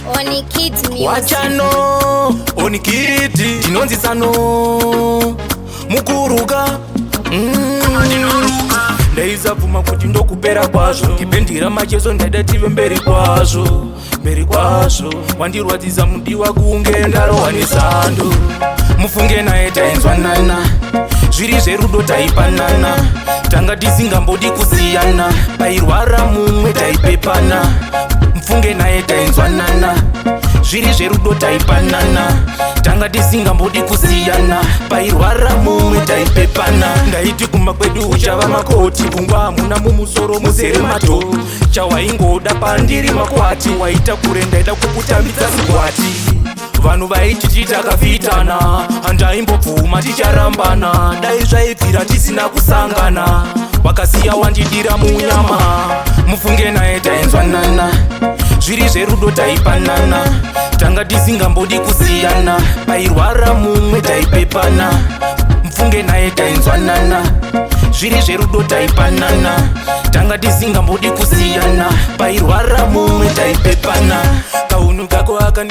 Oni Kids Music. Wachano onikiti ndinonzi tsano mukuruka. Ndaisabvuma kuti ndokupera kwazvo, ndipendira macheso, ndaida tive mberi kwazvo, mberi kwazvo. Wandirwadzisa mudiwa, kunge ndarohwa nesando. Mufunge naye tainzwanana, zviri zverudo taipanana, tanga tisingambodi kusiyana. Pairwara mumwe taipepana. Mfunge naye tainzwanana, zviri zverudo taipanana, tanga tisingambodi kusiyana. Pairwara mumwe taipepana. Ndaiti kumba kwedu uchava makoti, pfungwa hamuna, mumusoro muzere mato. Chawaingoda pandiri makwati, waita kure, ndaida kukutambidza zikwati. Vanhu vaititi takafitana, handaimbobvuma ticharambana. Dai zvaibvira tisina kusangana, wakasiya wandidira munyama. Mufunge naye tainzwanana, zviri zverudo taipanana, tanga tisingambodi kusiyana. Pairwara mumwe taipepana. Mfunge naye tainzwanana, zviri zverudo taipanana, tanga tisingambodi kusiyana. Pairwara mumwe taipepana. Kaunhu kako aka.